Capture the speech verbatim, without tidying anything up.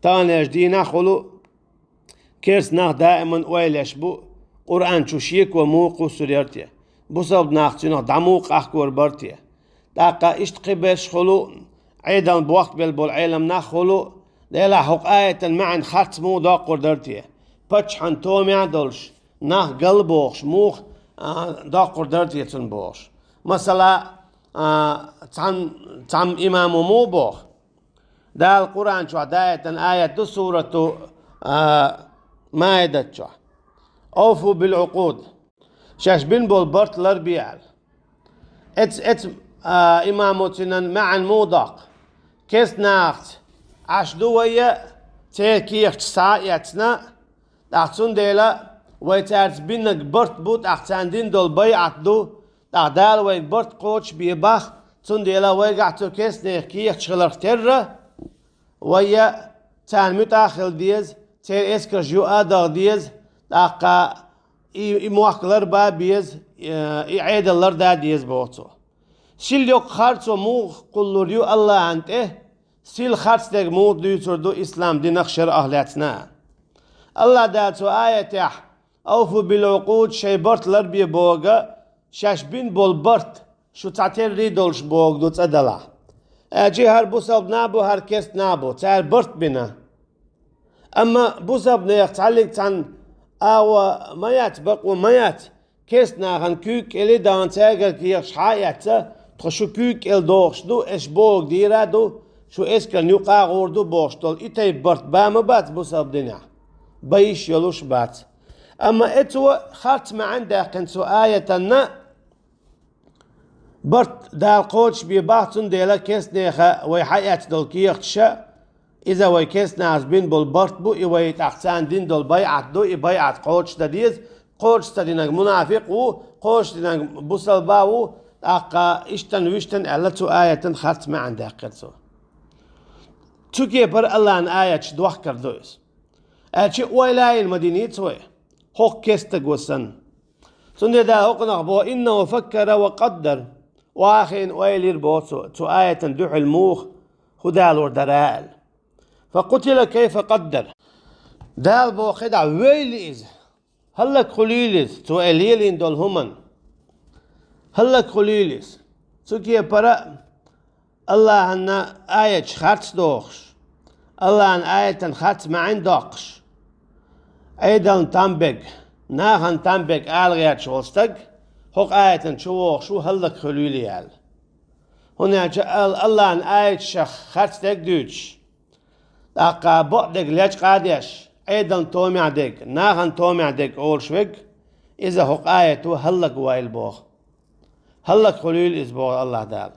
Таханлерчу дийнахь хуьлу, керста нах даиман ойла еш бу, Къуръан чу шеко муха кхуссур яра те, бусалба нах цуьнах дӀа муха къахкор бара те, тӀаккха иштта кхин берш хуьлу, Ӏедална бохкабелла болу Ӏелам нах хуьлу, делахь хӀокху аятан маьӀна харц муха доккхур дара те, паччахьан томехь а долуш, нах галбохуш муха, а, доккхур дара те цунна бохуш. Масала, а, цхьана, цхьамма имамо муха боху, Дала Къуръан чохь даийтина аят ду сурату, а, Маидат чохь: «Авфу бил-Ӏукъуд». Шаьш бина болу барт ларбе аьлла. Эц-, эц-, а, имамо цуьнан маьӀна муха доккху? Керста нахаца Ӏаш ду вай, церан кехаташ схьа а эцна, тӀаккха цундела вай цаьрца бинарг барт бу, тӀаккха царна дина долу байӀат ду, тӀаккха Дала вайга барт кхочушбе бах, цундела вайгахь цу керстанех кехаташ хиларх терра, вай царна муьтӀахь а хила деза, церан эскарш юа а даха деза, тӀаккха и, и мохк ларба а беза, и, и Ӏедал ларда а деза, боху цо. Сил йоккха харцо муха кхуллур ю Аллахьан тӀе, сил харцдерг муха дуьйцур ду ислам динах шарӀах лаьцна? Аллахь Дала цу аятехь «Авфу бил-Ӏукъуд», шайн барт ларбе боху, шаьш бина болу барт шу цхьатерра долуш боху ду цӀа далахь. Аьлча хӀара бусалба нах бу, хӀара керста нах бу, цара барт бина. Амма бусалба нехан цхьаллиг цхьанна агӀо ма яц, бакъо ма яц, керста нахана куьйга кӀели а дахана, цаьргара кехаташ схьа а эцна, тхо шу куьйга кӀел дохуш ду, аш бохург дийр а ду, шу эскарна юкъа а гӀур ду бохуш долу и тайпа барт ба ма бац бусалба динехь? Бан йиш йолуш а бац. Амма эцо харц маьӀна даьккхина цу аятанна, барт Дала кхочушбе бах, цундела керстанеха вай схьаэцна долу кехаташа, иза вай керста нахаца бина болу барт бу, и вай тӀаккха царна дина долу байӀат ду, и байӀат кхочушдан деза, кхочуш ца динарг мунафикъ ву, кхочуш динарг бусалба ву, тӀаккха иштта-вуьшта аьлла, цу аятан харц маьӀна даьккхира цо. Цу кепара Аллахьан аяташ дохкар ду иза. Аьлча ойла а йина ма диний цо вай, хӀокху керста стаго санна. Цундела Дала хӀокхунах боху: «Иннаху факкара ва къаддар». Охьахиъна ойла йира боху цо, цу аятан дуьхьал муха хӀун далор дара аьлла. «Факъутила кайфа къаддар». Дала боху, хӀинца вевлла иза, хӀаллакьхуьлийла иза, цо и лелийна долу хӀуманна. ХӀаллакьхуьлийла иза. Цу кепара Аллахьан аяташ харц дохуш, Аллахьан аятан харц маьӀна доккхуш, Ӏедална там берг, нахана там берг ала гӀерташ волу стаг хӀокху аятан чу вогӀуш ву, хӀаллакьхуьлийла аьлла. ХӀунда аьлча Ал-, Аллахьан аяташах харц дерг дуьйцуш, тӀаккха бакъдерг лечкъа а деш, Ӏедална томехь дерг, нахана томехь дерг олуш верг, иза хӀокху аято хӀаллакьвойла боху. ХӀаллакьхуьлийла иза боху Аллахь Дала.